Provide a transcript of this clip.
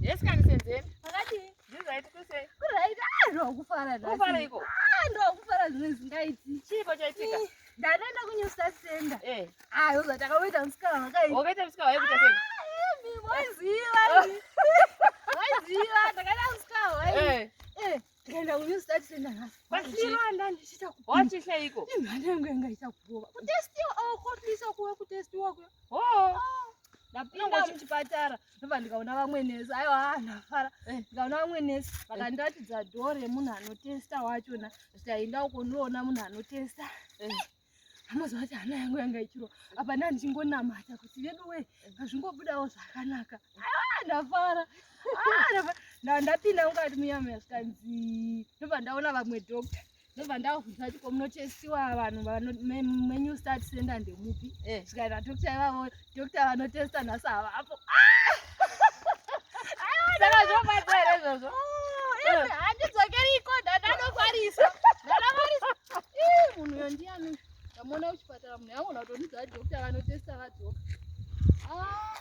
Yes, kani Senzeni. Ndizvaiti kusei. Ndokufara Kufara iko. Ndokufara zvimwe zvingaiti. Chiiko chaitika? Ndanoenda kuNew Start Center. Eh, Ayo zvatakaita musikana wakaita. wakaita musika waikuita sei? Imi waiziva. Waiziva ndakaita musikana wai. Eh, Eh, ndikaenda kuNew Start Center nhasi. Kwachii? Mashiro ndichiita kupinda. wachihla iko. Imhani yangu yanga ichakurova. Kutestiwa, oh, kotlisa kuya kutestiwa kuya. Oh, Ndapinda Unongochi- muchipatara ndobva ndikaona vamwe nesi. Aiwa, ndafara. Eh. Ndikaona vamwe nesi vakandiratidza dhoo remunhu anotesta wachona. Ndikaenda uko ndoona munhu anotesta. Eh. Amazuva kuti hana yangu yanga ichirova. Apa nda ndichingonamata kuti vedu we ngazvingobudawo zvakanaka. Aiwa, ndafara. Ah, ndafara. Ndapinda mukati muya muya zvikanzi ndobva ndaona vamwe doctor. Ndobva ndavabvunza kuti ko munotestiwa vanhu meNew Start Center ndemupi? Eh. Zvikaita doctor ivavo, doctor vanotesta nhasi havapo. Saka zvofadza here izvozvo? Oh, Handidzokeriko, ndandanokwarisa. Ndanakwarisa. Ii, munhu uyo ndiani? Ndamuona kuchipatara, munhu yangona kutonidza doctor vanotesta vadzoka. Ah.